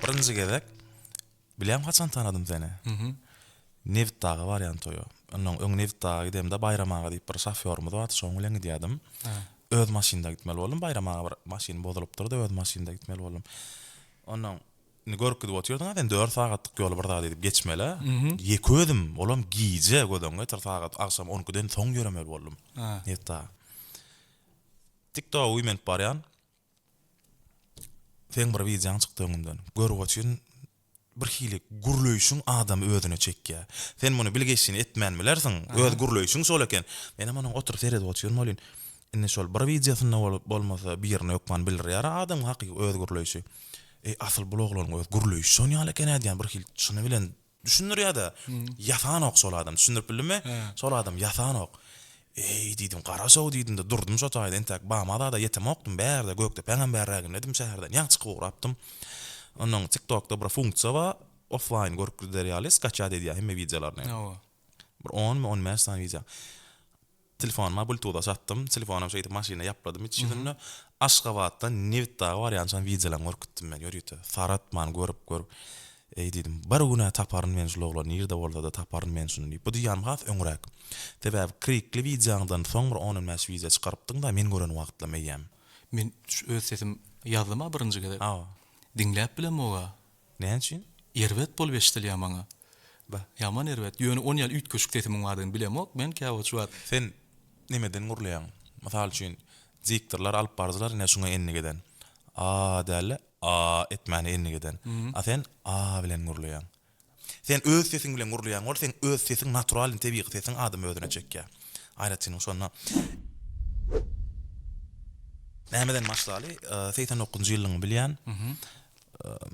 Birinji gezek bilýäňmi haçan tanadym seni? Nebitdaga barýan toýa. Ondan öň Nebitdaga gidemde Baýram aga diýip bir şofýorymyz bardy, şoň bilen gidýärdim. Öz maşynda gitmeli boldum. Baýram aga bir maşyny bozulypdyr-da, öz maşynda gitmeli boldum. Ondan indi görüp gidip otyrdyň-a sen dört sagatlyk ýoly bir zat edip geçmeli-ä. Ýeke özüm, olam gije, göz öňüňe getir, sagat agşam on ikiden soň ýöremeli boldum Nebitdaga. TikToga güýmenip barýan. Seň bir wideoň çykdy öňümden. Görüp otyryn, birhili gürleýşiň adamy özüne çekýär. Sen muny bilgeşin etmän bilersiň, öz gürleýşiň şol eken. Menem onuň oturyp seredip otyryn welin, indi şol bir wideosynda bolup bolmasa birine hökman bildirýär adamyň hakyky öz gürleýşi. Eý asyl bul oglanyň öz gürleýşi şon ýaly eken-ä diýýän birhili çyny bilen Düşündirýär-de, ýasanok şol adam, düşündirip bildimmi? Şol adam ýasanok. Eý, diýdim, gara şow diýdim-de, durdum şo taýda, entäk Bama-da-da ýetemokdym, bärde, Gökdepäňem bärrägindedim, şäherden ýaňy çykyp ugrapdym. Onnoň TikTokda bir funksiýa bar, oflaýn görüp gider ýaly, skaçat edýär hemme wideolaryny. Bir onmy, on bäş sany wideo. Telefonyma bluetooth çatdym, telefonam şeýdip maşyna ýapladym iç ýüzünde. Aşgabatdan Nebitdaga barýançam wideolaryny görüp gitdim men ýörite. Saratman görüp görüp. Eý diýdim, bir gün-ä taparyn men şul oglany, nirde bolsa-da taparyn men şuny diýip. Bu diýýänim has öňräk. Sebäbi krikli wideoňdan soň bir on-on bäş wideo çykarypdyň-da men gören wagtlam eýýäm. Men şu öz sesim ýazdym-a birinji gezek. Hawa. Diňläp bilemog-a. Näme üçin? Erbet bolup eşidilýär maňa. Bah. Ýaman erbet. Ýöne on ýaly üýtgeşik sesimiň bardygyny bilemok men käwagt şu wagt. Sen nemeden gürleýäň? Mysal üçin, diktorlar, alyp baryjylar ine şuňa endik eden. A däl-de, a etmäne endik eden. A sen a bilen gürleýäň. Sen öz sesiň bilen gürleýäň bol, seň öz sesiň naturalnyý tebigy sesiň adamy özüne çekýär. Aýratynlygy şonda. Nämeden başlaly? 89-njy ýylyňy bilýän.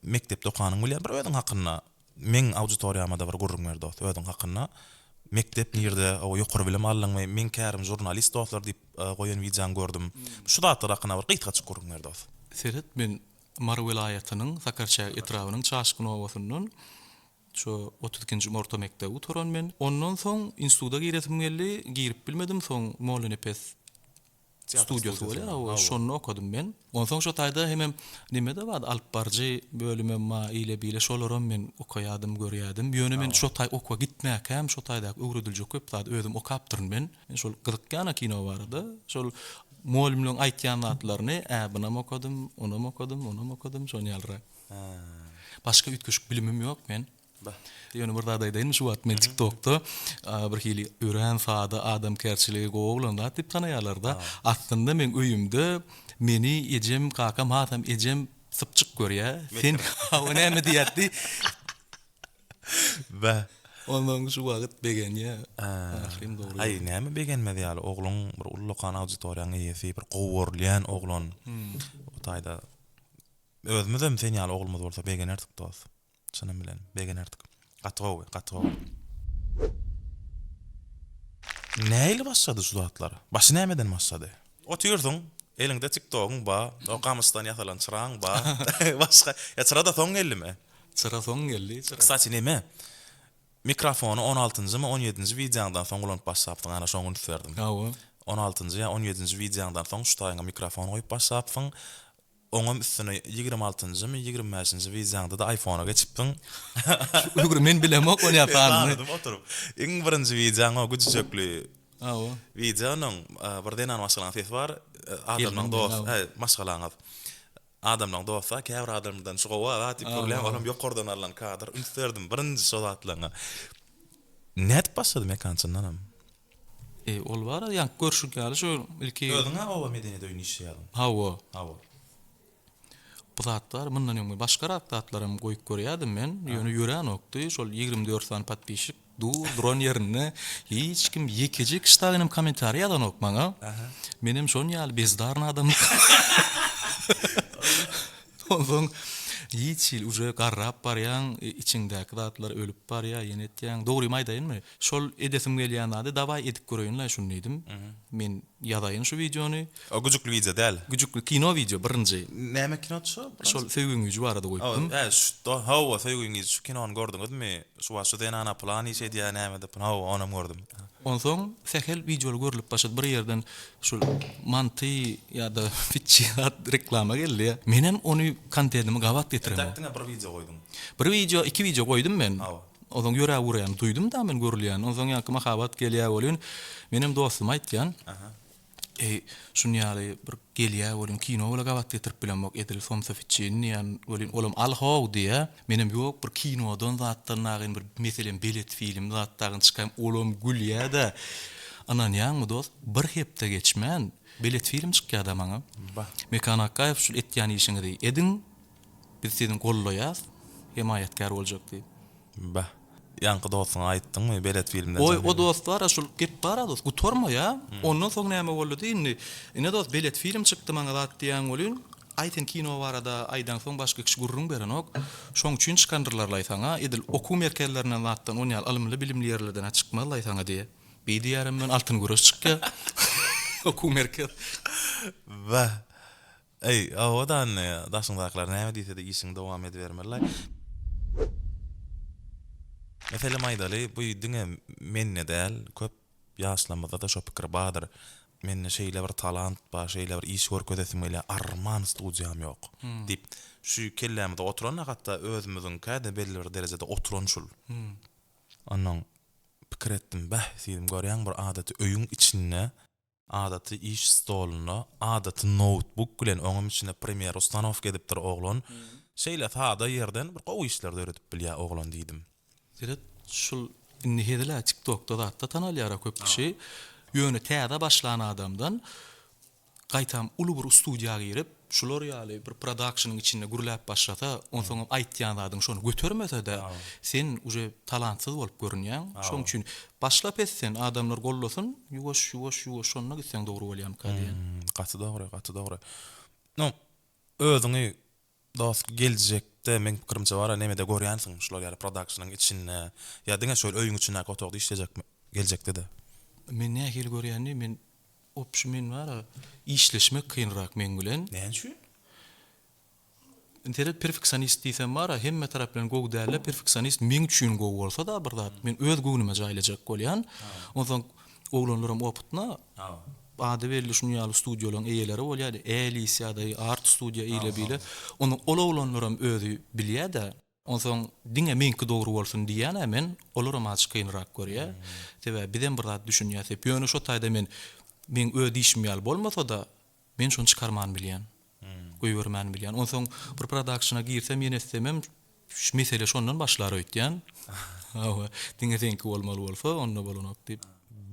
Mekdepde okanyň bilýän. Bir özüň hakynda meň auditoriýama-da bir gürrüň ber dost, özüň hakynda. Mekdep nirde, o ýokary bilim aldyňmy, meň kärim žurnalist dostlar diýip goýan wideoňy gördüm. Şu zatlar hakynda bir gysgajyk gürrüň ber dost. Seret men Mary welaýatynyň Sakarçäge etrabynyň Çaşgyn obasyndan şo 32-nji orta mekdebi gutaran men. Ondan soň instituta giresim geldi, girip bilmedim, soň Mollanepes studiýasy bolýar, hawa, şonda okadym men. Onsoň şo taýda hemem neme-de bardy, alyp baryjy bölümem bar, ile-bile, şolaram men okaýadym, görýädim. Ýöne men şo taý okuwa gitmäkäm, şo taýdaky öwrediljek köp zady özüm okapdyryn men. Men şol gyzykýan-a kino barada. Şol mugallymlaryň aýtýan zatlaryny, ä, bunam okadym, onam okadym, onam okadym, şon ýalyrak. Başga üýtgeşik bilimim ýok men. Ýöne bir zat aýdaýynmy şu wagt men TikTokda bir hili örän sada adamkärçiligi gowy oglan zat diýip tanaýarlarda. Aslynda meň öýümde meni ejem kakam hasam ejem sypjyk görýä. Sen hawa näme diýýärdi. Bä. Onsoň şu wagt begenýä. Ahyrym dogry. Aý näme begenmez ýaly ogluň bir ullakan auditoriýaň eýesi bir gowy görülýän oglan. O taýda özümizem sen ýaly oglumyz bolsa begenerdik dos. Çynym bilen begenerdik. Gaty gowy, gaty gowy. Nähili başlady şu zatlar? Başy nämeden başlady? Otyrsyň, eliňde TikTogyň ba, o gamyşdan ýasalan çyraň ba. Başga, ýa çyra-da soň geldimi? Çyra soň geldi, çyra. Kstati neme? Mikrofony on altynjymy, on ýedinji wideoňdan soň ulanyp başlapsyň, ana şoňa üns berdim. Hawa. On altynjy ýa on ýedinji wideoňdan soň şu taýyňa mikrofon goýup başlapsyň. Oňam üstüne 20 altynjymy, 20 bäşinji wideoňda-da iPhone-a geçipdiň. Şu ögri men bilemok ony ýa sanyny. Tanadym oturyp. Iň birinji wideoň o güjüjekli Hawa. Wideonyň bir zenan maşgalaň sesi bar. Adamlaň dost, hä, maşgalaňyz. Adamlaň dosty, käbir adamlardan şu gowy zat diýip görülýän, olam ýokardan alnan kadr. Üns berdim birinji şo zatlaryňa. Nädip başlady Mekan çyndanam? E, ol bar-a, ýaňky görşüň ýaly şu ilki. Özüň-ä oba medeniýet öýünde işleýärdiň. Hawa. Hawa. Bu zatlar mundan öň başgarak zatlaram goýup görýärdim men, ýöne ýöränokdy. Şol 24 sany podpisçik dur, duran ýerinde hiç kim ýekeje kişi dagynyam kommentariý ýazanok maňa. Menem şon ýaly bezdarny adam. Onsoň hiç hili uje garrap barýaň, içiňdäki zatlar ölüp barýar, ýene etýäň. Dogrymy aýdaýynmy? Şol edesim gelýän zady dawaý edip göreýinlaý şuny diýdim. Men. Ýazaýyn şu wideony. O güjükli wideo däl. Güjükli kino wideo birinji. Näme kinody şo? Şol Söýgiň güýji barada goýupdym. Hä şu hawa Söýgiň güýji şu kinony gördüňizmi? Şu wagt şu zenana pylan iş edýär nämede hawa onam gördüm. Onsoň sähel wideoly görlüp başlady bir ýerden şul manty ýa-da pitçi zat reklama geldi. Menem ony kontentime gabat getiremok. Entäk diňe bir wideo goýduň. Bir wideo iki wideo goýdum men. Hawa. Onsoň ýöräp ugraýan duýdum-da men görülýänini. Onsoň ýaňky mahabat gelýär welin, menem dostuma aýtýan, Eý, şun ýaly bir gelýär welin, kino bile gabat getirip bilemok, edil somsa fiçini diýýän welin, olam al-how diýýär. Menem ýok, bir kinodan zatdan dagyn bir, meselem, belet film zat dagyn çykaýyn, olam gülýär-de. Ynanýaňmy dost, bir hepde geçmän, belet film çykýar-da maňa. Mekan Akgaýew şul etýän işiňizi ediň, Biz siziň gollaýas, hemaýatkär boljak diýip. Bah. Ýaňky dostuňa aýtdyňmy, belet filmden Oý, o dost bar-a, şul gep bar-a dost, gutarmaýa. Ondan soň näme boldy diý indi. Ine dost, belet film çykdy maňa zat diýýäň welin, aý sen kino barada aýdaňsoň başga kişi gürrüň berenok. Şoň üçin çykandyrlar-laý saňa, edil okuw merkezlerinden zatdan on ýaly ylymly-bilimli ýerlerden-ä çykmaz-laý saňa diýýä. Beý diýýärem men, Altyn göreş çykýa. Okuw merkez. Bah. Eý, hawa-da indi, daşyňdakylar näme diýse-de işiňi dowam edibermeli-laý. Meselem aýdaly, bu diňe mende däl, köp ýaşlarymyzda-da şo pikir bardyr. Mende şeýle bir talant bar, şeýle bir iş görkezesim gelýär, arman studiýam ýok diýip, şu kellämizde oturan-da hatda özümiziňkä-de belli bir derejede oturan şul. Onnoň pikir etdim, bäh, diýdim, görýäň bir adaty öýüň içinde Adaty iş stolunda adaty noutbuk bilen oňam içinde Premiere ustanowka edipdir oglan. Şeýle sada ýerden bir gowy işler döredip bilýär oglan diýdim. Seret şul indi hezil-ä tiktokda zatda tanalýara köp kişi. Ýöne täze başlan adamdan gaýtam uly bir studiýa girip şular ýaly bir prodakşnyň içinde gürläp başlasa, onsoňam aýtýan zadyň şony götermese-de, sen uje talantsyz bolup görünýäň. Şoň üçin başla pesden, adamlar gollasyn, ýuwaş, ýuwaş, ýuwaş şonda gitseň dogry bolýamyka diýýän. Gaty dogry, gaty dogry. No, özüňi dost geljekde meň pikirimçe bara nemede görýänsiň şular ýaly prodakşnyň içinde ýa diňe şöyle öýüň içindäki otagda işlejekmi geljekde-de? Men nähili görýänimi men Opşy men bara işleşmek kynrak meň bilen. Näme üçin? Indi seret perfeksionist diýsem bara hemme tarap bilen gowy dälde perfeksionist meň üçin gowy bolsada bir zat men öz göwnüme jaýlajak bolýan. Onsoň oglanlaram opytna ady belli şuny ýaly studiýalaryň eýeleri bolýar Elis ýa-da Art studiýa eýle beýle. Onsoň ol oglanlaram özi bilýädä. Onsoň diňe meňki dogry bolsun diýýän-ä men, olaram azajyk kynrak görýär. Sebäbi bizem bir zat düşünýäs diýip. Ýöne şo taýda men, meň öz diýşim ýaly bolmasa-da, men şony çykarman bilýän. Goýbermän bilýän. Onsoň bir prodakşna girsem, ýene etsemem, şu mesele şondan başlar öýtýän. Hawa, diňe seňki bolmaly bolsa, onda bolanok diýip.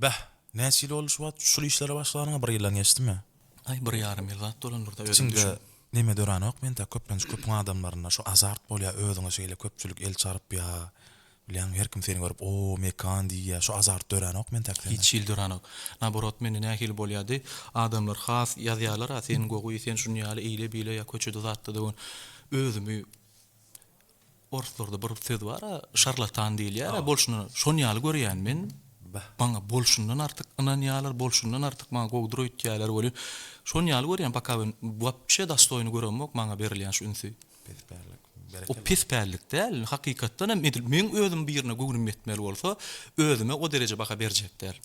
Bäh, näçe ýyl boldy şu wagt şul işlere başlanyňa, bir ýyldan geçdimi? Aý, bir ýarym ýyl zat bolandyr-da, özüm Içiňde düşün. neme döränok mende köplenç köpüň adamlarynda şu azart bolýa özüňe şeýle köpçülik el çarpýa bilýäňmi her kim seni görüp o Mekan diýýä şu azart döränok mentäk sende. Hiç hili döränok. Naborot mende nähili bolýady adamlar has ýazýalara sen gowy sen şun ýaly eýle beýle ýa köçede zatda döwen özümi Orslarda bir söz bar-a, şarlatan diýilýär-ä, bolşuna şon ýaly görýän men. Maňa bolşundan artyk ynanýarlar, bolşundan artyk maňa gowudyr öýtýärler welin, şon ýaly görýän, poka men wapşe dostoýny göremok maňa berilýän şu ünsi. Pespällik. O pespällik däl, hakykatdan hem edil meň özüm birine göwnüm ýetmeli bolsa, özüme o dereje baha berjek däl.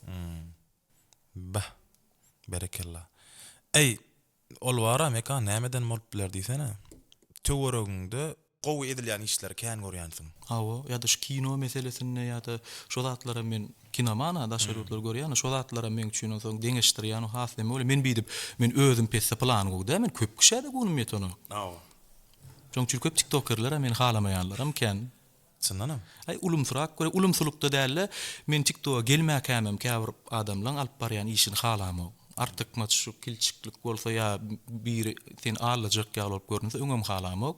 Bah. Berekella. Eý, Ol bar-a, Mekan, nämeden bolup biler diýsene. Töweregiňde gowy edilýän işleri kän görýänsiň. Hawa, ýa-da şu kino meselesinde ýa-da şo zatlaram men kinoman-a, daşary ýurtlary görýän-a, şo zatlaram meň üçin onsoň deňeşdirýän has neme bolýar. Men beýdip, men özüm pesde pylany gowy däl, men köp kişä-de göwnüm ýetenok. Hawa. Şoň üçin köp tiktokerlerem meni halamaýanlaram kän. Çyndanam. Aý ulumsyrak görä, ulumsylykda dälde, men tiktoga gelmäkämem käbir adamlaň alyp barýan işini halamok. Artykmaç şu kilçiklik bolsa ýa biri seni aldajak ýaly bolup görünse öňem halamok.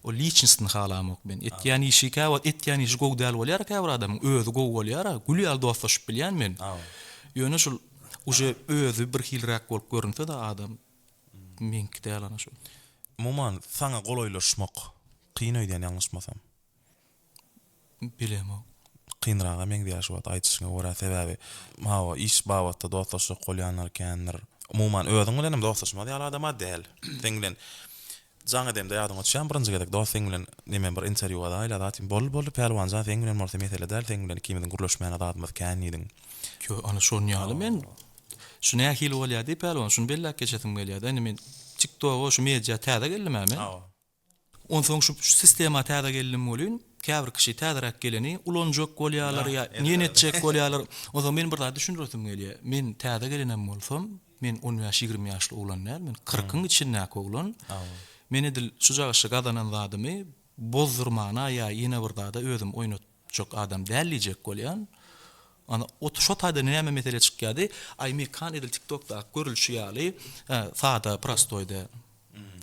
O liçnostny halamok men. Etýän işi käwagt etýän işi gowy däl bolýar käbir adamyň, özi gowy bolýara, gül ýaly dostlaşyp bilýän men. Ýöne şul uje özi birhiliräk bolup görünse-de adam meňki däl ana şol. Umuman saňa golaýlaşmak Kyn öýdýän ýalňyşmasam. Bilemok. Kynraga meňzeýär şu wagt aýdyşyňa görä sebäbi hawa iş babatda dostlaşjak bolýanlar kändir. Umuman özüň bilenem dostlaşmaz ýaly adama däl. Seň bilen jaň edemde ýadyňa düşýärmi birinji gezek dost seň bilen neme bir interwýu azaýla zat diýdim. Boldy boldy Pälwanjan seň bilen bolsa mesele däl seň bilen ikimiziň gürleşmäne zadymyz kän diýdiň. Ýo ana şon ýaly men şu nähili bolýar diý Pälwan şuny belläp geçesim gelýärde indi men tiktoga şu media täze geldim-ä men. Hawa. Onsoň şu sistema täze geldim welin, käbir kişi täzeräk geleni ulanjak bolýarlar ýa nien etjek bolýarlar. Onsoň men bir zat düşündiresim gelýär. Men täze gelenem bolsam, men on bäş-ýigrimi ýaşly oglan däl, men kyrkyň içindäki oglan. Men edil şujagaşy gazanan zadymy bozdurmana ýa ýene bir zada özüm oýnatjak adam däl diýjek bolýan. Ana, ot şo taýda näme mesele çykýardy? Aý Mekan edil TikTokdaky görülşi ýaly, sada, prostoý däl.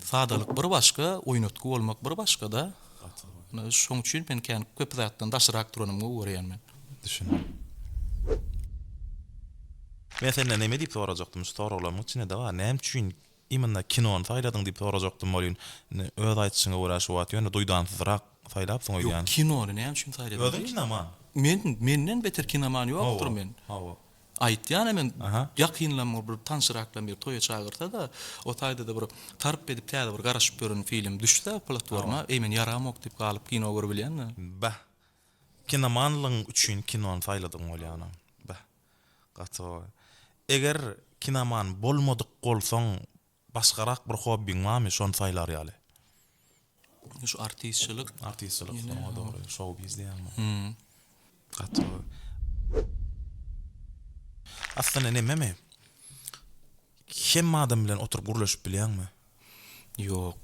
Sadalyk bir başga, oýnatgy bolmak bir başga-da. Ine, şoň üçin men kän köp zatdan daşrak duranymy gowy görýän men. Düşündim. Men senden neme diýip sorajakdym, şu soraglarymyň içinde-de bar. Näme üçin imенно kinony saýladyň diýip sorajakdym welin, indi öz aýdyşyňa görä şu wagt ýöne duýdansyzrak saýlapsyň öýdýän. Ýok, kinony näme üçin saýladym Özüň kinoman. Men, menden beter kinoman ýokdur men. Hawa. Aýtýan-a men ýakynlam bir tanşyraklam bir toýa çagyrsa-da, o taýda-da bir taryp edip täze bir garaşyp ýören film düşse platforma, eý men ýaramok diýip galyp kino görübilýän-dä. Beh. Kinomanlygyň üçin kinony saýladyň bolýana. Beh. Gaty gowy. Eger kinoman bolmadyk bolsaň başgarak bir hobbiň barmy şony saýlar ýaly? Şu artistçilik. Artistçilik, soňa dogry. Şou-biz diýýäňmi? Gaty gowy. Aslynda nememi? Hemme adam bilen oturyp gürleşip bilýäňmi? Ýok.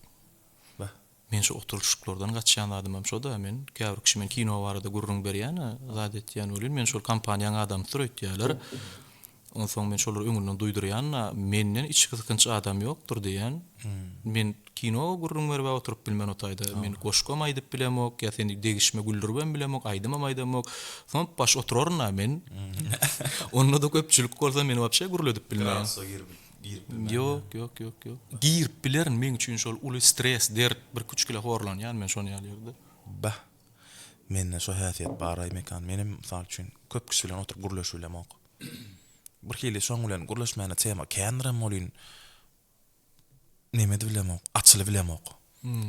Beh. Men şu oturylyşyklardan gaçýan zadymam şo-da, men käbir kişi men kino barada gürrüň berýän-ä, zat etýän welin, men şol kompaniýaň adamsydyr öýtýärler. Onsoň men şolary öňünden duýdurýan-da, menden içgysgynç adam ýokdur diýýän. Men kino gürrüň berib-ä oturyp bilmen o taýda. Men goşgam aýdyp bilemok, ýa seni degişme güldüribem bilemok, aýdymam aýdamok. Soň baş oturaryn-a men. Onda-da köpçülik bolsa meni wapşe gürledip bilmeýär. Gradusa girip Girip bilmän. Ýok, ýok, ýok, ýok. Girip bilerin, meň üçin şol uly stres, dert, birki üç kile horlanýan men şon ýaly ýerde. Bah. Mende şo häsiýet baraý Mekan. Menem mysal üçin köp kişi bilen oturyp gürleşibilemok. Bir hili şoň bilen gürleşmäne tema kändirem welin neme edibilemok, açylybilemok.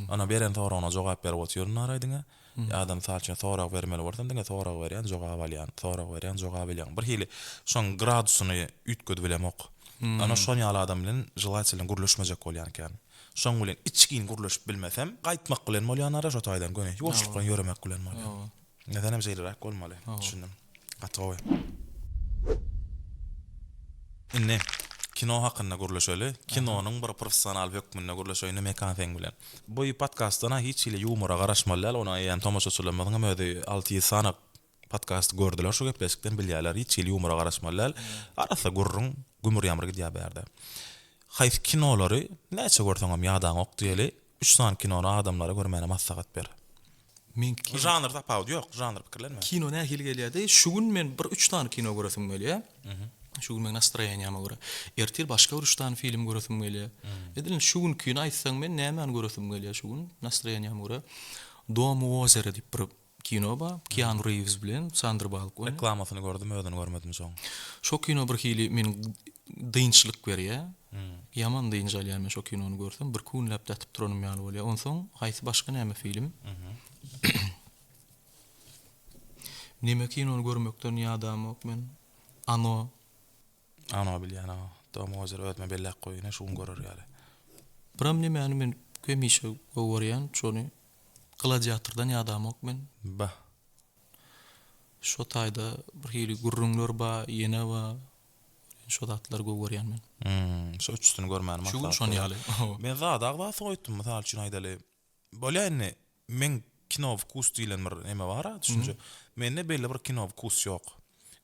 Ana beren soragyna jogap berip otyryn naraý diňe. Ýa-da mysal üçin sorag bermeli bolsam diňe sorag berýän, jogap alýan, sorag berýän, jogap alýan. Bir hili şoň gradusyny üýtgedibilemok. Ana şon ýaly adam bilen želatelno gürleşmejek bolýan ekän. Şoň bilen içgin gürleşip bilmesem, gaýtmak bilen bolýan ara şo taýdan göni ýuwaşlyk bilen ýöremek bilen bolýan. Ine senem şeýleräk bolmaly. Düşündim. Gaty gowy. Indi kino hakynda gürleşeli. Kinonyň bir professionaly hökmünde gürleşeýin Mekan seň bilen. Bu podkastdan-a hiç hili ýumora garaşmaly däl. Ony eýýäm tomaşaçylarymyzyň hem özi 600 sany podkasty gördüler şu gepleşikden bilýärler. Hiç hili ýumora garaşmaly däl. Arassa gürrüň, gümür-ýamyr gidýär bärde. Haýsy kinolary näçe görseňem ýadaňok diýeli, üç sany kinony adamlara görmäne maslahat ber. Men kino. Žanr tapawudy ýok, žanr pikirlenme. Kino nähili gelýärdi? Şu gün men bir üç sany kino göresim gelýär. Şu gün meň nastroýeniýama görä. Ertir başga bir üç sany film göresim gelýär. Edil şu günkini aýtsaň men nämäni göresim gelýär şu gün nastroýeniýama görä. Dom u ozera diýip bir kino bar. Kianu Riwz bilen Sandra Balk oýnaýar. Reklamasyny gördüm, özüni görmedim şoň. Şo kino birhili meniň dynçlyk berýär. Ýaman dynç alýan men şo kinony görsem, birki günläp ýatyp turanym ýaly bolýar. Onsoň haýsy başga näme film? Neme kinony görmekden ýadamok men. Ano. Ano bilýän a. Dom ozero özüme belläp goýaýyn şu gün görer ýaly. Biram nemäni men hemişe gowy görýän şony Gladiatordan ýadamok men. Bah. Şo taýda bir hili gürrüňler ba, ýene ba. Şo zatlary gowy görýän men. Hmm, şo üçüsini görmäni Şu gün maslahat şon berýän. ýaly. Hawa. Men zada agzasy goýupdym, mysal üçin aýdaly. Bolýa indi, meň kino wkus diýlen bir neme bar-a, düşünje. Mende belli bir kino wkus ýok.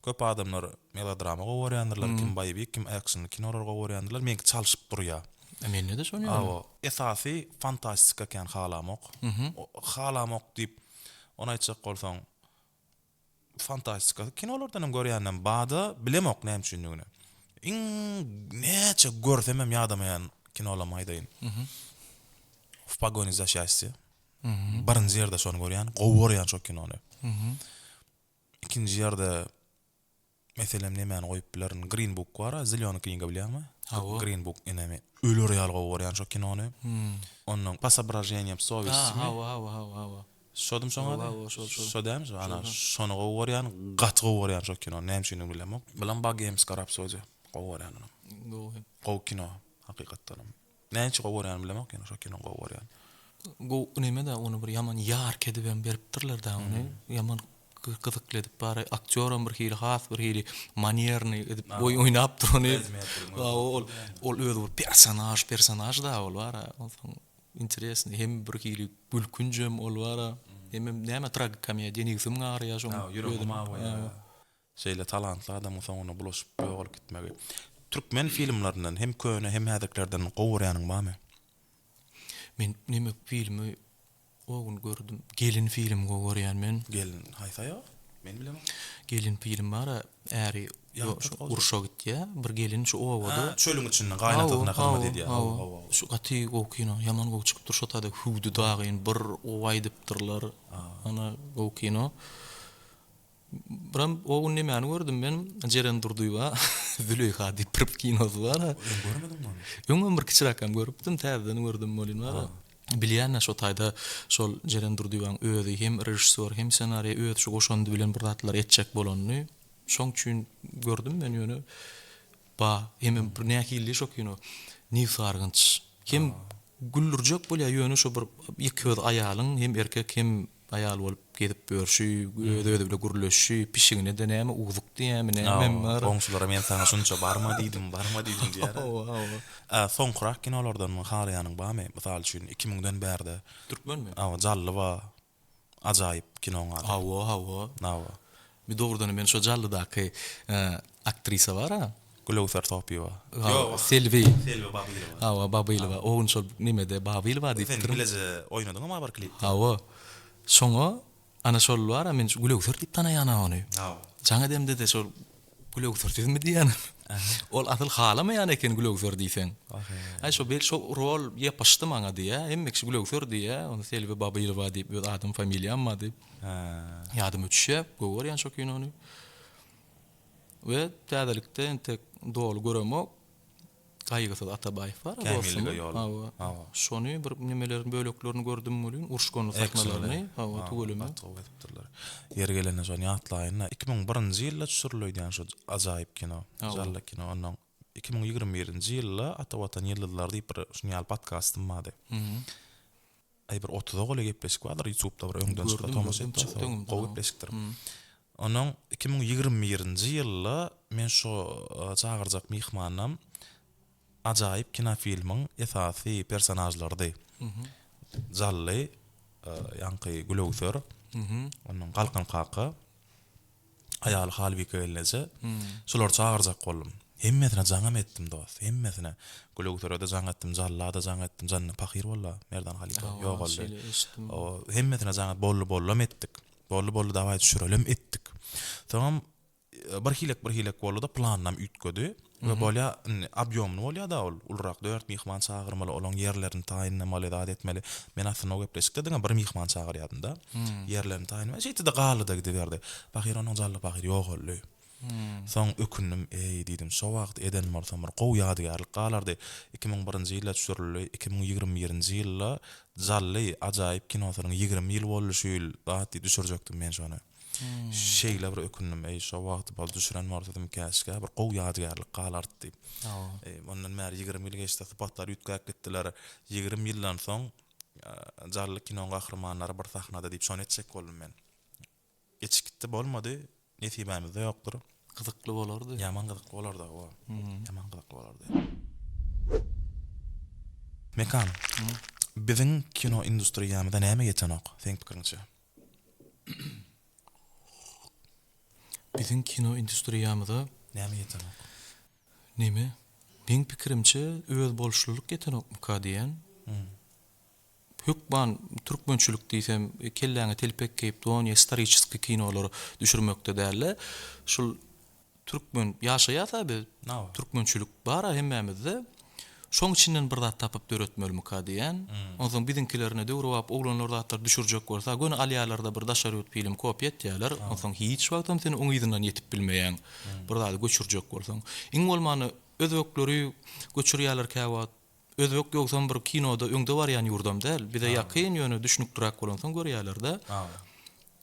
Köp adamlar melodrama gowy görýändirler, kim boýewik, kim ekşnli kinolary gowy görýändirler. Meňki çalşyp durýar. E, mende-de şon ýaly. Hawa. Esasy fantastika kän halamok. Halamok diýip, ony aýtjak bolsaň, Fantastika kinolardan hem görýänem bada bilemok näme üçindigini. Iň näçe görsem hem ýadamaýan kinolamy aýdaýyn. W pogoni za şastýe. Birinji ýerde şony görýän, gowy görýän şo kinony. Ikinji ýerde meselem nemäni goýup bilerin? Green Book bar-a, Zelýony kniga bilýäňmi? Hawa. Green Book ine men öler ýaly gowy görýän şo kinony. Onnoň Po sobraženýam sowestimi? Hawa, hawa, hawa, hawa. Şodum şoň ady? Hawa, hawa, şol, şol. Şo dälmi şo? Ana, şony gowy görýän, gaty gowy görýän şo kinony. Näme üçindigini bilemok. Bilam Bogemskiý rapsodiýa. Gowy görýän onam. Gowy. Gowy kino, hakykatdanam. Näme üçin gowy görýänimi bilemok, ýöne şo kinony gowy görýän. Gowy neme-dä, ony bir ýaman ýark edibem beripdirler-dä ony. Ýaman gyzykly edip bary aktýoram bir hili has bir hili manernyý edip oýnapdyr ony. Ol ol özi bir personaž, personaž-da ol bar-a. Onsoň interesnyý hem bir hili gülkünjem ol bar-a. Hemem näme tragikomediýa nebsim garýar şoň. Ýüregim awaýar. Şeýle talantly adamyň soňunda bulaşyp ýogalyp gitmegi. Türkmen filmlerinden hem köne hem häzirkilerden gowy görýäniň barmy? Men neme filmi o gün gördüm. Gelin filmi gowy görýän men. Gelin haýsy aýal? Men bilemok. Gelin film bar-a äri urşa gitýä bir gelin şu obada. Hä çölüň içinde gaýynatasyna hyzmat edýä. Hawa hawa. Şu gaty gowy kino ýaman gowy çykypdyr şo taýda hüwdi dagyn bir gowy aýdypdyrlar. Ana gowy kino. Biram o gün nemäni gördüm men Jeren Durdyýewa Züleýha diýip bir kinosy bar-a. Öň görmediňmi ony? Öňem bir kiçiräkkäm görüpdim, täzeden gördüm welin bar-a. Bilýän-ä şo taýda şol Jeren Durdyýewaň özi hem režissýor, hem ssenariýa öz şu goşandy bilen bir zatlar etjek bolanyny. Şoň üçin gördüm men ýöne ba hemem bir nähili şo kino nebsargynç. Hem güldürjek bolýar ýöne şo bir ýeke öz aýalyň hem erkek hem Aýal bolup gezip ýörşi, öz-özi bile gürleşşi, pişigine-de näme uzuk diýýämi, nämem bar. Goňşulara men saňa şunça barma diýdim, barma diýdim diýýär. Hawa, hawa. A soňkurak kinolardan halaýanyň barmy? Mysal üçin, iki müňden bärde. Türkmenmi? Hawa, Jally bar. Ajaýyp kinoň ady. Hawa, hawa. Hawa. Bir dogrudanam men şo Jallydaky aktrisa bar-a. Gülöwser Sopyýewa. Ýok. Selbi. Selbi Babylowa. Hawa, Babylowa. O gün şol nemede Babylowa diýipdirin. Sen bileje oýnadyňam-a bir klipde. Hawa. Şoňa ana şol bar-a men şu Gülöwser diýip tanaýan-a ony. Hawa. Jaň edemde-de şol Gülöwser sizmi diýýän. Ol asyl halamaýan eken Gülöwser diýseň. Aý şo bel şo rol ýapyşdy maňa diýýä. Hemme kişi Gülöwser diýýä. Ony Selbi Babylowa diýip öz adym familiýam bar diýip. Ýadyma düşýä. Gowy görýän şo kinony. We täzelikde entek doly göremok. Gaýgysyz Atabaýew bar dostum. Kämillige ýol. Hawa. Hawa. Şony bir nemelerini böleklerini gördüm welin, uruşganly sahnalaryny. Hawa, tüweleme. Gaty gowy edipdirler. Ýeri gelende şony ýatlaýyn-da. 2001-nji ýylda düşürildi öýdýän şu ajaýyp kino. Jally kino. Onnoň 2021-nji ýylda Ata Watan ýyldyzlary diýip bir şuny ýaly podkastym bardy. Aý bir otuza golaý gepleşik bardyr ýutubda bir öňden çyksa tomaşa etjek gowy gepleşikdir. Onuň 2021-nji ýylda men şo çagyrjak myhmanam ajaýyp kinofilmiň esasy personažlarydy. Jally, ýaňky Gülöwser, ondan Galkan kaka. Aýaly Halbike gelneje. Şulary çagyrjak boldum. Hemmesine jaňam etdim dost, hemmesine. Gülöwsere-de jaň etdim, Jalla-da jaň etdim, Janna pahyr boldy-a, Merdan halypa ýogaldy. Hemmesine jaň edip, boldy-bollam etdik. Boldy-boldy dawaý düşürelem etdik. Soňam birhilek birhilek boldy-da, planam üýtgedi. We bolýa, indi obýomny bolýa-da ol, ulurak dört myhman çagyrmaly, olaň ýerlerini taýynlamaly, zat etmeli. Men aslynda o gepleşikde diňe bir myhman çagyrýardym-da. Ýerlerini taýynlamaly. Şeýtdi-de galdy-da gidiberdi. Pahyr onuň Jally pahyr ýogaldy. Soň ökündim, eý, diýdim, şo wagt eden bolsam bir gowy ýadygärlik galardy. 2001-nji ýylda düşürildi, 2021-nji ýylda Jally ajaýyp kinosynyň 20 ýyly boldy şu ýyl, zat diýip düşürjekdim men şony. Şeýle bir ökündim, eý, şo wagt bol düşüren bolsadym käşgä, bir gowy ýadygärlik galardy diýip. Eý, ondan bäri 20 ýyl geçdi, sypatlar üýtgäp gitdiler. 20 ýyldan soň Jally kinoň gahrymanlary bir sahnada diýip şony etjek boldum men. Geçip gitdi, bolmady. Nesibämizde ýokdur. Gyzykly bolardy. Ýaman gyzykly bolardy, hawa. Ýaman gyzykly bolardy. Mekan, biziň kino industriýamyza näme ýetenok, seň pikiriňçe? Biziň kino industriýamyza Näme ýetenok? Neme? Meň pikirimçe özboluşlylyk ýetenokmyka diýýän. Hökman türkmençilik diýsem kelläňe telpek geýip don ýa istoriçeskiý kinolar düşürmekde dälde şul türkmen ýaşaýasa biz türkmençilik bara hemmämizde. Şoň içinden bir zat tapyp döretmelimika diýýän. Onsoň biziňkilerine döwrebap oglanlar zatlar düşürjek bolsa, göni alýarlar-da bir daşary ýurt film kopiýa etýärler. Onsoň hiç wagtam sen oň yzyndan ýetip bilmeýäň. Bir zady göçürjek bolsaň. Iň bolmanda özbekleri göçürýärler käwagt. Özbek ýogsam bir kinoda öňde barýan ýurdam däl. Bize ýakyn ýöne düşnükliräk bolansoň görýärler-de.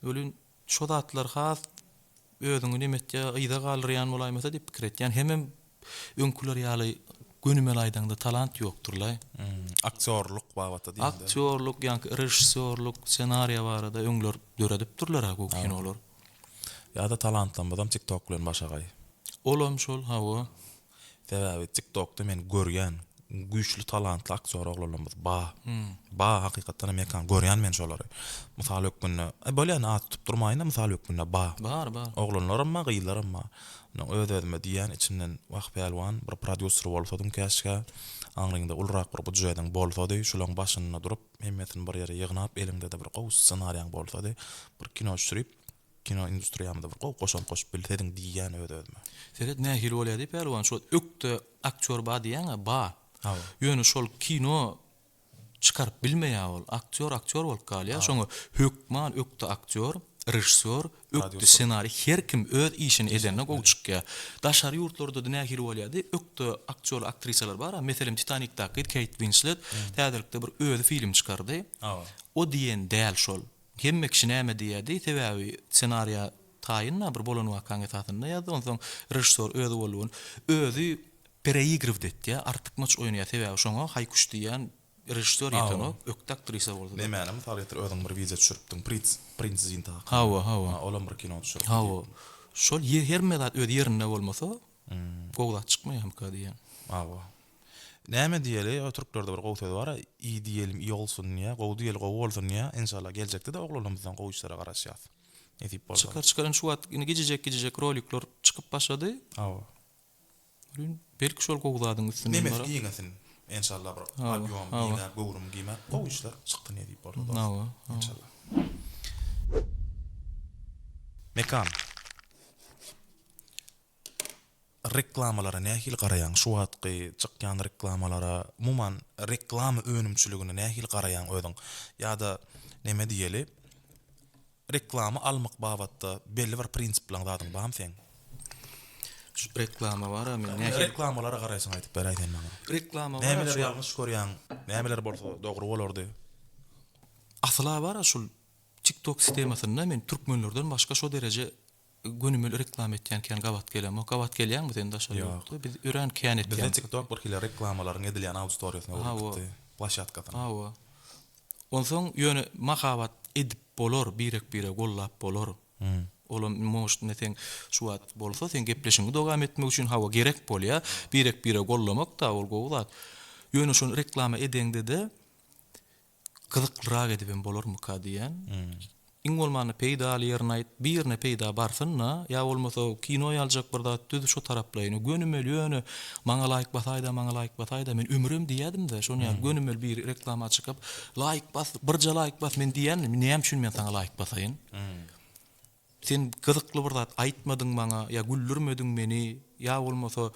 Welin şo zatlar has özüňi neme etýär, yza galdyrýan bolaýmasa diýip pikir etýän. Hemem öňküler ýaly gönümel aýdaňda talant ýokdur-laý. Aktýorlyk babatda diýeňde. Aktýorlyk, ýaňky režissýorlyk, ssenariýa barada öňler döredipdirler-ä gowy kinolar. Ýa-da talantlarymyzam TikTok bilen başagaý. Olam şol, hawa. Sebäbi TikTokda men görýän güýçli talantly aktýor oglanlarymyz ba. Ba hakykatdan hem Mekan görýän men şolary. Mysal hökmünde, e bolýa indi at tutup durmaýyn-da mysal hökmünde ba. Bar, bar. Oglanlaram ba, gyzlaram ba. Ondan öz-özüme diýýän içimden wah pälwan bir prodýuser bolsadym käşgä, aňryňda ulurak bir budjediň bolsady, şulaň başynda durup hemmesini bir ýere ýygnap eliňde-de bir gowy ssenariýaň bolsady, bir kino düşürip Kino industriýamyza bir gowy goşant goşup bilsediň diýýän öz-özüme. Seret nähili bolýa diý Pälwan şo ökde aktýor ba diýýäňä ba. Hawa. Ýöne şol kino çykaryp bilmeýä ol. Aktýor aktýor bolup galýa. Şoňa hökman ökde aktýor, režissýor, ökde ssenariý her kim öz işini edende gowy çykýa. Daşary ýurtlarda-da nähili bolýa diý ökde aktýor aktrisalar bar-a meselem Titanikdaky Keýt Winslet täzelikde bir özi film çykardy. Hawa. O diýen däl şol. Hemme kişi näme diýýärdi, sebäbi ssenariýa taýyn-da, bir bolan wakaň esasynda ýazdy, onsoň režissýor özi boldy ony. Özi pereigrywt etýär, artykmaç oýnaýar, sebäbi şoňa haý-küş diýýän režissýor ýetenok, ökde aktrisa bolsa-da. Nemäni mysal getir, özüň bir wideo düşüripdiň, Princ, Princ Zinta hakynda. Hawa, hawa. Ha, olam bir kino düşüripdi Hawa. Şol hemme zat öz ýerinde bolmasa, gowy zat çykmaýarmyka diýýän. Hawa. Näme diýeli, o türklerde bir gowy söz bar-a, Iyi diýelim iyi olsun diýýär, gowy diýeli gowy bolsun diýýär. Enşalla geljekde-de oglanlarymyzdan gowy işlere garaşýas. Nesip bolsa. Çykar çykar indi şu wagt indi gijijek gijijek rolikler çykyp başlady. Hawa. Welin belki şol gowy zadyň üstünden Nemesi barar. giňesin. Enşalla bir Hawa, obýom hawa. giňäp, göwrüm giňäp gowy işler çyksyn nesip bolsa dost. Hawa, hawa. Enşalla. Mekan. Reklamalara nähili garaýaň? Şu wagtky çykýan reklamalara, umuman reklama önümçiligine nähili garaýaň özüň? Ýa-da neme diýeli, reklama almak babatda belli bir prinsiplaň zadyň barmy seň? Şu reklama bar-a men nähili. Reklamalara garaýşyňy aýdyp beräý sen maňa. Reklama bar-a Nämeler ýalňyş görýäň? Nämeler bolsa dogry bolardy? Asyl-a bar-a şul TikTok sistemasynda men türkmenlerden başga şo dereje Gönümel reklama etýän kän gabat gelemok. Gabat gelýäňmi sen daşary ýurtda? Biz örän kän etýäs. Bizde TikTok bir hili reklamalaryň edilýän auditoriýasyna öwrülip gitdi. Ploşadkasyna. Hawa. Onsoň ýöne mahabat edip bolar, birek-biregi gollap bolar. Olam может ine seň şu wagt bolsa seň gepleşigiňi dowam etmek üçin hawa gerek bolýar. Birek-biregi gollamak-da ol gowy zat. Ýöne şony reklama edeňde-de gyzyklyrak edibem bolarmyka diýýän. Iň bolmanda peýdaly ýerini aýt, birine peýda barsyn-da, ýa bolmasa kino ýaljak bir zat düz şo taraplaýyn. Gönümel ýöne maňa laýk basaýda, maňa laýk basaýda, men ömürem diýýädim-de, şony ýaly gönümel biri reklama çykyp, laýk bas, birje laýk bas, men diýýändim, näme üçin men saňa laýk basaýyn? Sen gyzykly bir zat aýtmadyň maňa, ýa güldürmediň meni, ýa bolmasa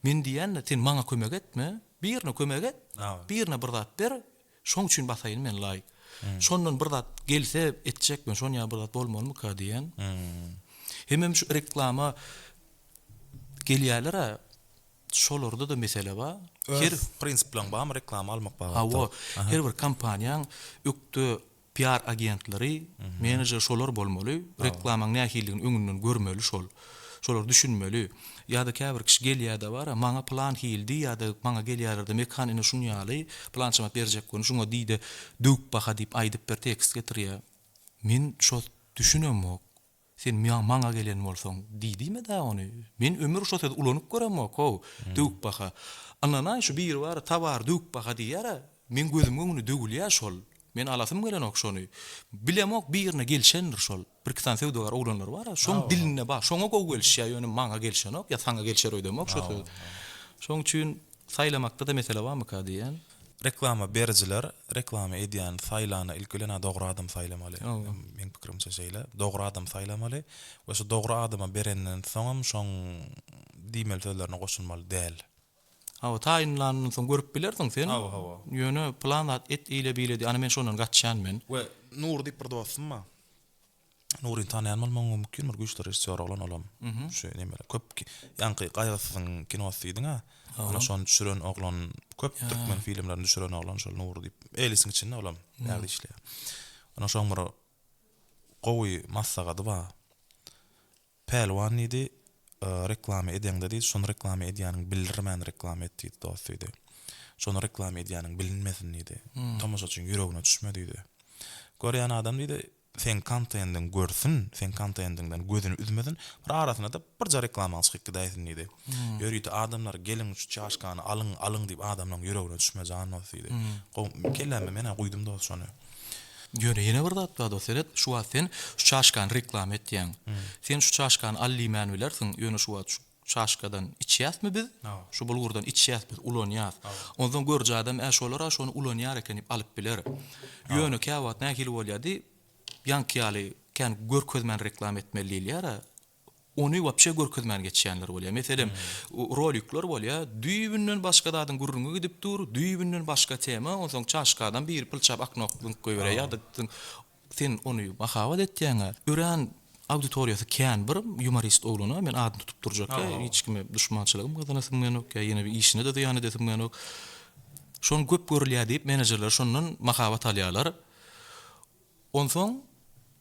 men diýýän-de, sen maňa kömek etme, birine kömek et, birine bir zat ber, Şoň üçin basaýyn men laýk. Şondan bir zat gelse etjek men şon ýaly bir zat bolmalymyka diýen. Hemem şu reklama gelýäler-ä şolarda-da mesele bar. Öz prinsiplaň barmy reklama almak babatda? Hawa, her bir kompaniýaň ökde PR agentleri, menejer şolar bolmaly. Reklamaň nähilidigini öňünden görmeli şol. Şolar düşünmeli. Ýa-da käbir kişi gelýär-de bar-a, maňa pylan hili diý ýa-da maňa gelýärler-de Mekan ine şun ýaly, pylança manat berjek bolun, şuňa diý-de döwüp baha diýip aýdyp bir tekst getirýär. Men şo düşünemok. Sen maňa gelen bolsaň diý diýme-dä ony. Men ömür şo sözi ulanyp göremok-how, döwük baha. Ynanaý şu biri bar-a towar döwük baha diýýär-ä, meň gözümiň öňünde döwülýär şol. Men alasym gelenok şony. Bilemok birine gelşendir şol. Birki sany söwdagär oglanlar bar-a, şoň dilinde bar, şoňa gowy gelişýär, ýöne maňa gelşenok ýa saňa gelşer öýdemok şo söz. Şoň üçin saýlamakda-da mesele barmyka diýýän. Reklama berijiler reklama edýäni saýlanda ilki bilen-ä dogry adam saýlamaly. Meň pikirimçe şeýle. Dogry adam saýlamaly we şo dogry adama berenden soňam şoň diýmeli sözlerine goşulmaly däl. Hawa, taýynlandan soň görüp bilersiň sen. Hawa, hawa. Ýöne plan zat et eýle-beýle diý, ana men şondan gaçýan men. We Nury diýip bir dostum bar. Nuryny tanaýan bolmagyň mümkin, bir güýçli režissýor oglan olam. Şu nemeler köp ýaňky Gaýgysyzyň kinosy diýdiň-ä. Ana şony düşüren oglan, köp türkmen filmlerini düşüren oglan şol Nury diýip. Elisiň içinde olam, bärde işleýär. Ana şoň bir gowy maslahady bar. Pälwan diýdi, reklama edeňde diýdi, şony reklama edýäniň bildirmän reklama et diýdi, dost diýdi. Şony reklama edýäniň bilinmesin diýdi. Tomaşaçyň ýüregine düşme diýdi. Görýän adam diýdi, seň kontendiňi görsün, seň kontendiňden gözüni üzmesin, bir arasynda-da birje reklamaň çykyp gidäýsin diýdi. Ýörite adamlar geliň şu çaşkany alyň, alyň diýip adamlaň ýüregine düşme jan dost diýdi. Gowy, kelläme men-ä guýdum dost şony. Ýöne ýene bir zat bar dost, seret, şu wagt sen şu çaşkany reklama etýäň. Sen şu çaşkany al diýmän bilersiň, ýöne şu wagt şu çaşkadan içýäsmi biz? Şu bulgurdan içýäs biz, ulanýas. Onsoň görüji adam, ä şolar-a şony ulanýar eken diýip alyp biler. Ýöne käwagt nähili bolýar diý, ýaňky ýaly kän görkezmän reklama etmeli diýilýär-ä. Ony wapşe görkezmän geçýänler bolýar. Meselem, rolikler bolýar, düýbünden başga zadyň gürrüňi gidip dur, düýbünden başga tema, onsoň çaşkadan biri pylçap aknok zyňyp goýberýär ýa-da sen ony mahabat etýäň-ä. Örän auditoriýasy kän bir ýumorist oglana, men adyny tutup durjak ýa, hiç kime duşmançylygym gazanasym gelenok ýa ýene bir işine-de zyýan edesim gelenok. Şony köp görülýär diýip menejerler şondan mahabat alýarlar. Onsoň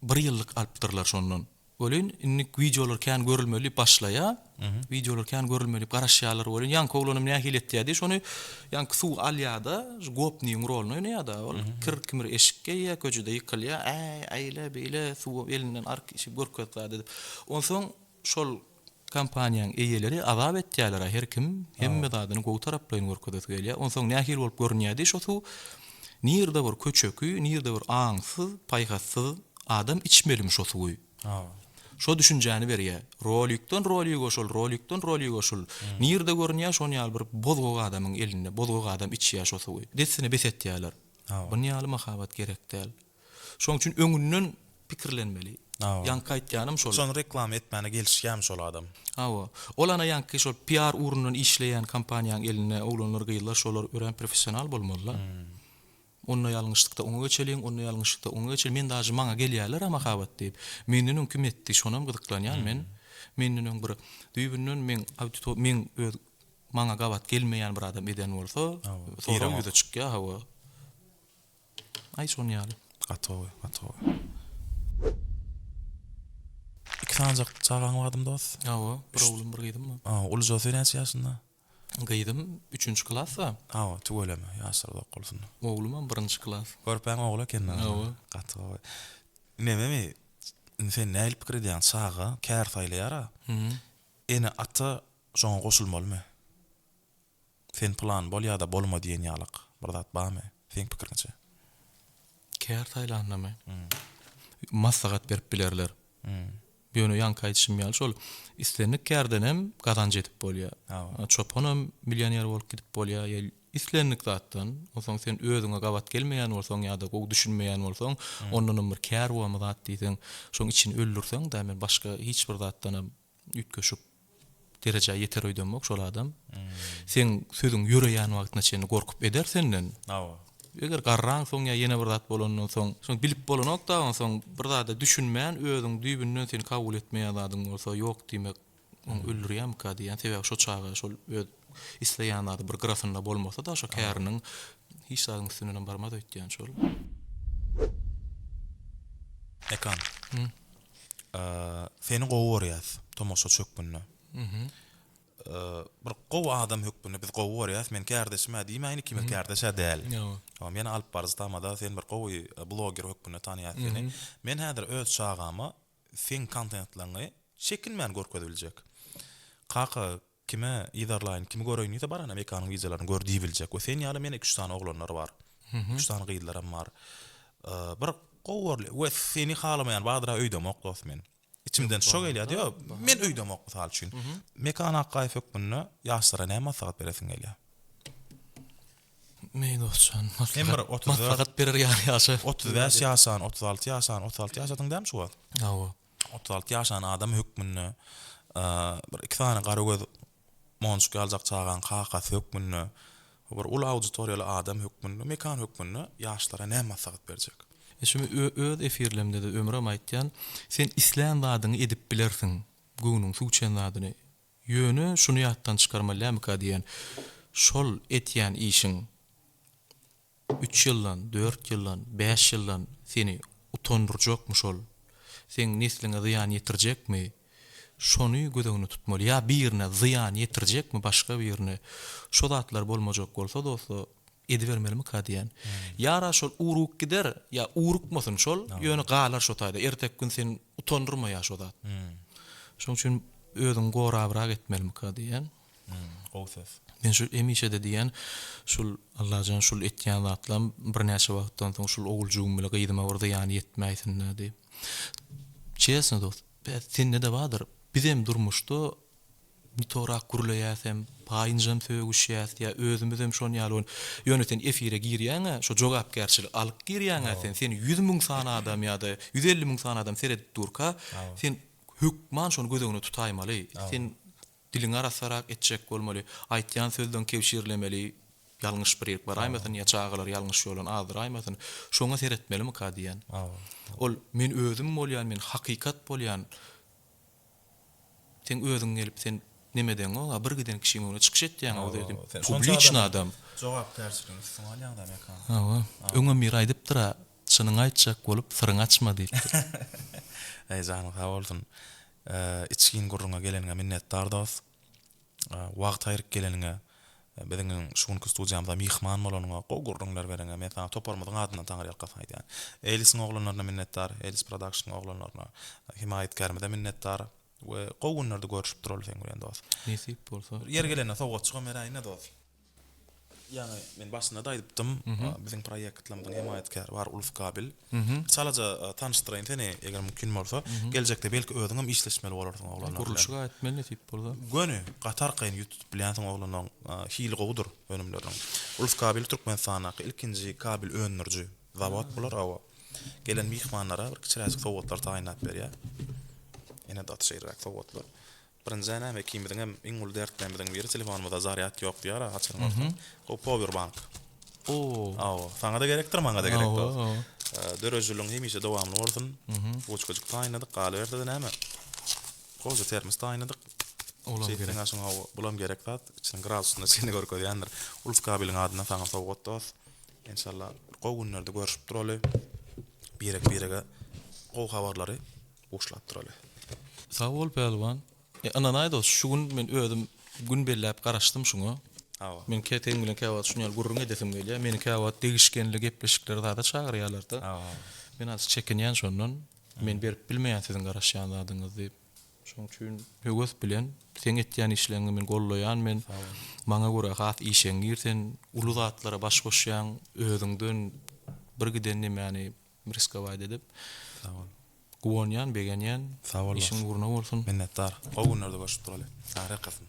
bir ýyllyk alypdyrlar şondan. Welin indi wideolar kän görülmeli diýip başlaýar. Wideolar kän görülmeli diýip garaşýarlar welin ýaňky oglanam nähili etýär diý şony ýaňky suw alýada şu gopnigiň roluny oýnaýada ol kir kimir eşik geýýär köçede ýykylýar äý äýle beýle suw elinden ark işip görkezip zat edip. Onsoň şol Kompaniýaň eýeleri azap etýäler-ä her kim hemme zadyny gowy taraplaýyn görkezesi gelýär. Onsoň nähili bolup görünýärdi şo suw? Nirde bir köçeki, nirde bir aňsyz, paýhassyz adam içmelimi şo suwy? Şo düşünjäni berýär. Rolikden rolige şol, rolikden rolige şul. Nirde görünýär şon ýaly bir bozgak adamyň elinde, bozgak adam içýär şo suwy. Dessine bes etýäler. Bun ýaly mahabat gerek däl. Şoň üçin öňünden pikirlenmeli. Hawa. Ýaňky aýtýanym şol. Şony reklama etmäne gelişýärmi şol adam? Hawa. Ol ana ýaňky şol PR ugrundan işleýän kompaniýaň elinde oglanlar gyzlar şolar örän professional bolmalyda. Onda ýalňyşdykda oňa geçeliň, onda ýalňyşdykda oňa geçeliň. Men daže maňa gelýärler-ä mahabat diýip. Menden öň kim etdi şonam gyzyklanýan men. Menden öň bir düýbünden meň audito meň öz maňa gabat gelmeýän bir adam eden bolsa sorag ýüze çykýar hawa. Aý şon ýaly. Gaty gowy, gaty gowy. Iki sanyjak çagaň bardymy dost? Hawa, bir oglum, bir gyzym bar. Hawa, ulujasy näçe ýaşynda? Gyzym üçünji klasda. Hawa, tüweleme, ýaşlary uzak bolsun. Oglumam birinji klas. Körpäň ogly eken-dä. Hawa. Gaty gowy. Nememi, indi sen nähili pikir edýäň, çaga kär saýlaýar-a, ene-ata şoňa goşulmalymy? Sen pylan bol ýa-da bolma diýen ýalak bir zat barmy, seň pikiriňçe? Kär saýlandamy? Maslahat berip bilerler. Ýöne ýaňky aýdyşym ýaly şol islendik kärdenem gazanç edip bolýar. Çopanam millioner bolup gidip bolýar ýa islendik zatdan. Onsoň sen özüňe gabat gelmeýän bolsaň ýa-da gowy düşünmeýän bolsaň, ondanam bir kär bormy zat diýseň, şoň içini öldürseň-dä men başga hiç bir zatdanam üýtgeşik derejä ýeter öýdemok şol adam. Seň sözüň ýöreýän wagtyna çenli gorkup eder senden. Hawa. Eger garraňsoň ýa ýene bir zat bolandan soň, şony bilip bolanok-da onsoň bir zada düşünmän özüň düýbünden seni kabul etmeýän zadyň bolsa ýok diýmek oň öldürýärmika diýýän. Sebäbi şo çaga şol öz isleýän zady bir gyrasynda bolmasa-da şo käriniň hiç zadyň üstündenem barmaz öýtýän şol. Mekan. Seni gowy görýäs tomaşaçy hökmünde. Bir gowy adam hökmünde biz gowy görýäs. Men kärdeşim-ä diýmäýin, ikimiz kärdeş-ä däl. Men alyp baryjy tamada, sen bir gowy bloger hökmünde tanýas seni. Men häzir öz çagama seň kontentleňi çekinmän görkezip biljek. Kaka, Kime yzarlaýyn, kimi göreýin diýse, bar ana Mekanyň wideolaryny gör diýibiljek we sen ýaly meni iki-üç sany oglanlar bar. Iki-üç sany gyzlaram bar. Bir gowy görli we seni halamaýan bardyr-a öýdemok dost men. Içimden şo gelýär diýo, men öýdemok mysal üçin. Mekan Akgaýew hökmünde ýaşlara näme maslahat beresiň gelýär? Meý dostjan, Hem bir 34 maslahat berer ýaly ýaşa. 35 ýaşan, 36 ýaşan, 36 ýaşadyň dämi şu wagt? Hawa. 36 ýaşan adam hökmünde bir iki sany gara göz. Monjuk ýaljak çagaň kakasy hökmünde, bir uly auditoriýaly adam hökmünde, Mekan hökmünde ýaşlara näme maslahat berjek? Şu öz efirlemde-de ömrem aýtýan, sen islän zadyňy edip bilersiň, göwnüň suw içen zadyny. Ýöne şuny ýatdan çykarmaly dälmika diýýän, şol etýän işiň Üç ýyldan, dört ýyldan, bäş ýyldan seni utandyrjakmy şol? Seň nesliňe zyýan ýetirjekmi? Şony göz öňünde tutmaly. Ýa birine zyýan ýetirjekmi başga birine? Şo zatlar bolmajak bolsa dostlar, edibermelimika diýýän. Ýa-ra şol urup gider, ýa urukmasyn şol, ýöne galar şo taýda. Erteki gün seni utandyrmaýar şo zat. Şoň üçin özüňi gorabrak etmelimika diýýän. Gowy söz. Men şu hemişede diýýän şul Allajan şul etýän zatlam birnäçe wagtdan soň şul oguljygym bile gyzyma bir zyýany ýetmäýsindä diýip. Çesno dost, sende-de bardyr. Bizem durmuşda nitorak gürleýäsem, paýynjam sögüşýäs ýa özümizem şon ýaly bol. Ýöne sen efire girýäň-ä, şo jogapkärçilik alyp girýäň-ä sen, seni 100 müň sany adam ýa-da 150 müň sany adam seredip durka, sen hökman şony göz öňüne tutaýmaly. Sen Diliňi arassarak etjek bolmaly. Aýtýan sözleň kebşirlemeli, ýalňyş bir ýerik baraýmasyn ýa çagalar ýalňyş ýoldan azdyraýmasyn. Şoňa seretmelimika diýýän. Ol men özüm bolýan, men hakykat bolýan. Seň özüň gelip sen neme edeňok-a, bir giden kişiň öňünde çykyş etýäň-a, o zeýdip publiçny adam. Jogapkärçiligiň üstüňe alýaň-da Mekan. Hawa. Öňem biri aýdypdyr-a, çynyňy aýtjak bolup, syryňy açma diýipdir. Eý janyň sag bolsun. Içgin gürrüňe geleniňe minnetdar dost. Wagt aýryp geleniňe, biziň şu günki studiýamyza myhman bolanyňa, gowy gürrüňler bereniňe men saňa toparymyzyň adyndan taňryýalkasyn aýdýan. Elisiň oglanlaryna minnetdar, Elis Production oglanlaryna, hemaýatkärimize minnetdar we gowy günlerde görüşüp duraly seň bilen dost. Nesip bolsa. Ýeri gelende sowgatjygam beräýin-dä dost. Ýaňy men başynda-da aýdypdym, biziň proýektlerimiziň hemaýatkäri bar Ulus Kabil. Çalaja tanyşdyraýyn seni, eger mümkin bolsa. Geljekde belki özüňem işleşmeli bolarsyň oglanlar bilen. Gurluşyga etmeli nesip bolsa. Göni, gaty arkaýyn ýüz tutup bilýänsiň oglanlaryň hili gowudyr önümleriniň. Ulus Kabil Türkmenistandaky ilkinji kabel öndüriji zawod bular, hawa. Gelen myhmanlara bir kiçiräjik sowgatlar taýynlap berýär. Ine daty şeýleräk sowgatlar. Birinjä näme ikimiziňem iň uly dertlerimiziň biri telefonymyzda zarýad ýok diýara haçan görseň. Gowy power bank. Oo. Hawa, saňa-da gerekdir, maňa-da gerek dost. Döredijiligiň hemişe dowamly bolsun. Ruçkajyk taýynladyk, galyberse-de näme? Gowja termos taýynladyk. Olam gerek. Şeýtseň aşyň hawa, bulam gerek zat. Içiniň gradusyny çenli görkezýändir. Ulus kabeliň adyndan saňa sowgat dost. Enşalla gowy günlerde görüşüp duraly. Birek-birege gowy habarlary buşlap duraly. Sag bol Pälwan. E ynanaý dos şu gün men özüm gün belläp garaşdym şuňa. Hawa. Men kä seň bilen käwagt şuny ýaly gürrüň edesim gelýär. Meni käwagt degişgenli gepleşiklere zada çagyrýarlarda. Hawa. Men azajyk çekinýän şondan. Men berip bilmeýän siziň garaşýan zadyňyzy diýip. Şoň üçin höwes bilen seň etýän işleriňi men gollaýan men. Maňa görä has işeňňir sen uly zatlara baş goşýaň özüňden bir giden nemäni Riskowat edip. Sag bol. Guwanýan, begenýän. Sag bol. Işiň ugruna bolsun. Minnetdar. Gowy günlerde görşüp duraly. Taňry ýalkasyn.